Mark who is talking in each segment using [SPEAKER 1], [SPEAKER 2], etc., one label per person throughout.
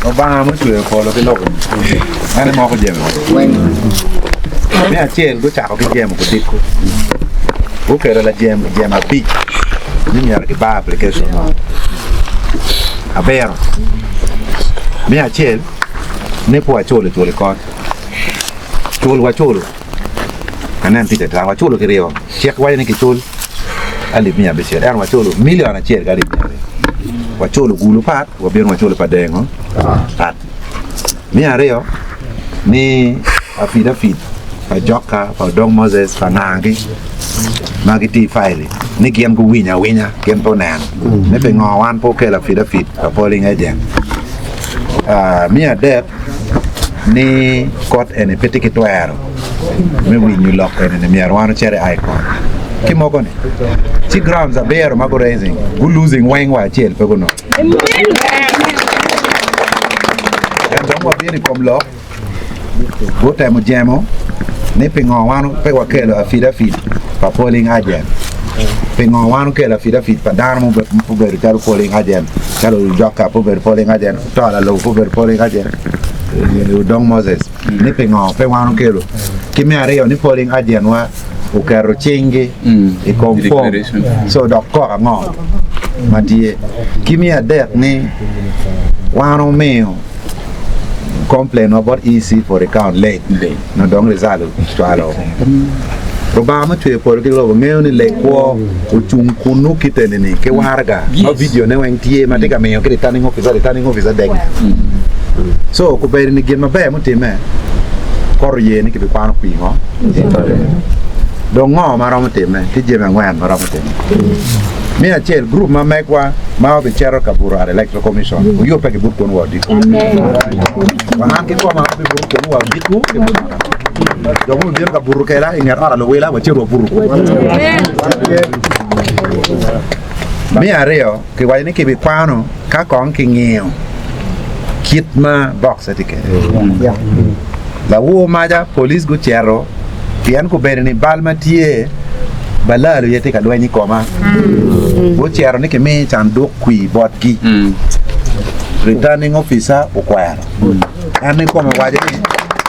[SPEAKER 1] Lubanga mucweyo polo ki lobo en aye moko jami weng. Me acel gucako ki jemo kudiko, gukelo lajem jemo abic ni myero gibar application mo abiro. Me acel ni pe waculo cul i kot, cul waculo. Anen tic ata waculo kiryo cik waco ni kicul alip 500 ento waculo milion acel ki alip 200 waculo gulu pat wabino waculo pa dengo pat. Me aryo ni afidafid pa jokka pa odong Moses pa ngagi ma gitye i faili ni gin guwinyo awinya gin pe oneno ni pingo wan pe okelo afidafid pa polling agent. Me adek ni kot eni pe tye ki twero me winyo lok eni ni myero wan ocit i High Court ki mogo ni ci grounds abiro ma gu raising gu losing weng wa acel pe gunongo en dong wabino i kom lok gutemo jemo ni pingo wan pe wakelo affidavit pa polling agent pingo wan okelo affidavit pa dano ma obedo calo polling agent calo Ojokka pe obedo polling agent Tola lobo pe obedo polling agent Odong Moses ni pingo pe wan okelo ki me aryo ni polling agent wa oketo cinggi i kom form so dok kok ango ma tye ki me adek ni wan omiyo complain wa bot EC for recount late nongo dong result ocwalo Rubanga ma ocweyo polo ki lobo ngeyo ni lek kwo ocung kunu kite ni ki waraga ma video ne weng tye ma tye ka miyo ki returning officer returning officer dek so kubedo ni gin maber mutime kot oye ni kibikwano kwir ngo dong ngo ma romo time tye jami angwen ma romo time Me acel, gurup ma megwa ma obicito ka buto at Electoral Commission oyubbe ki but kun wa odiko. Wa an kikoma abibuto kun wa odiko ki but ota. Jo mo bibino ka buto keda i nget ot a luwila wacito wabuto kunu. Me aryo, kiwaco ni kibikwano ka kong kingiyo kit ma box-ce tye kwede. Lawor maca police gucito pien gubedo ni bal ma tye Balalo aye tye ka lweny i koma. Gucito ni kimi canduk kwir botgi. Returning officer okwero. En ikome owaco ni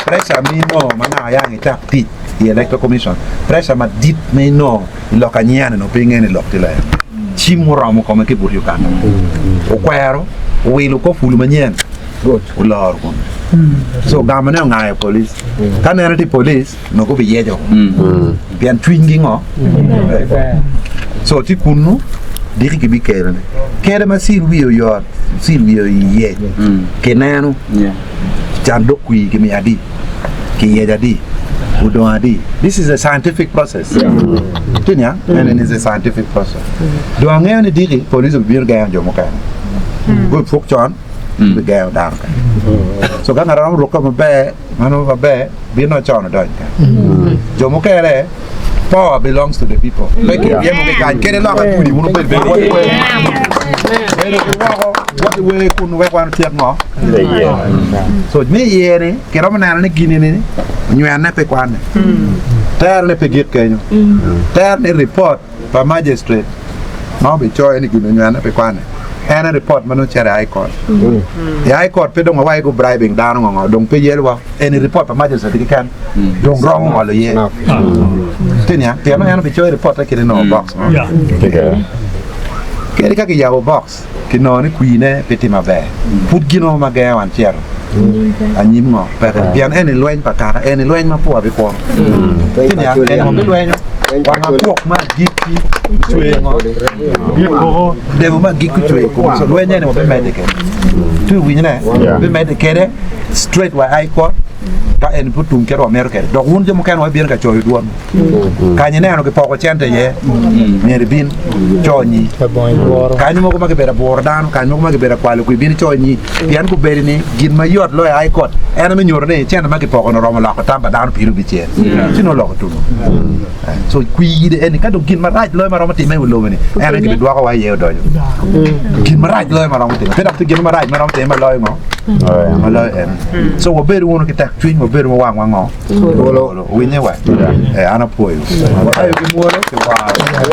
[SPEAKER 1] pressure ma inongo ma naka yang icak tic i electoral commission pressure madit ma inongo i lok anyia-ni nongo pe ingeyo ni lok tye ler. Cim oromo kome ki but Uganda. Okwero, owilo kor pulu manyen. Oloro kome. So gamone ongayo police. Ka neno tye police nongo gubiyeco pien cwinygi ngo? So tye kunu diki gibikelone. Kede ma cil wiye oyot, cil wiye oyec, kineno canduk kwir kimiyo adi, kiyeco adi, odong adi. This is a scientific process. Tye niang? And it is a scientific process. Dong angeyo ni diki police obibino gengo jo mukene. Gupuk con. bigengo dano kany. So ka ngat romo rukke maber, mano maber, bino con odony kany. Jo mukene, power belongs to the people. Pe kiryemo ki kany, kede loka dudi wun wubed bene wot iwer. Bedo ki woko, wot iwer kun wek wan otyek ngo? So me iye ni, kiromo neno ni gini ni nywene pe kwane. Terone pe gik kenyo. Terone report pa magistrate ma obicoyo ni gin onywene pi kwane en aye report ma nongo cito i high court. I high court pe dong wawaco gu bribing dano ngo ngo dong pe yelwa eni report pa magistrate keken dong romo ngolo iye. Tye niang? Pien nongo en obicoyo report-te kit inongo box mo. Kadi ka kiyabo box kinongo ni kwine pe tye maber pud gin mo ma gengo wan cito anyim ngo peke pien eni lweny pa kaka eni lweny ma pwa bikwo tye niang eni wabilwenyo wang akwok ma agikki cwe ngo debo ma agikki cwe i kome so lweny eni wabimedde kede tye iwinyone wabimedde kede straight wa i high court ka eni pud tum kit wamito kede dok wun jo mukene wabibino ka coyo dwon Kany ineno kipoko cente iye, myero ibin ico nyi. Kany mogo ma kibedo aburo dano, kany mogo ma kibedo akwalo kwi, bin ico nyi. Pien gubedo ni gin mayot loyo i kot en me nyuto ni cente ma kipoko-ni oromo loko tam pa dano 50, ci nongo oloko tuno. So kwir eni ka dong gin marac loyo ma romo timme i wi lobo-ni, en aye kibidwokowa iye odoco. Gin marac loyo ma romo timme. Pe dok tye gin mo marac ma romo timme ma loyo ngo? Ma loyo en. So wabedo wunu ki tekcwiny, wabedo ma wangwa ngo? Twolo. Winye wa. Eh, an apwoyo. Ayo ki mwolo ki woro.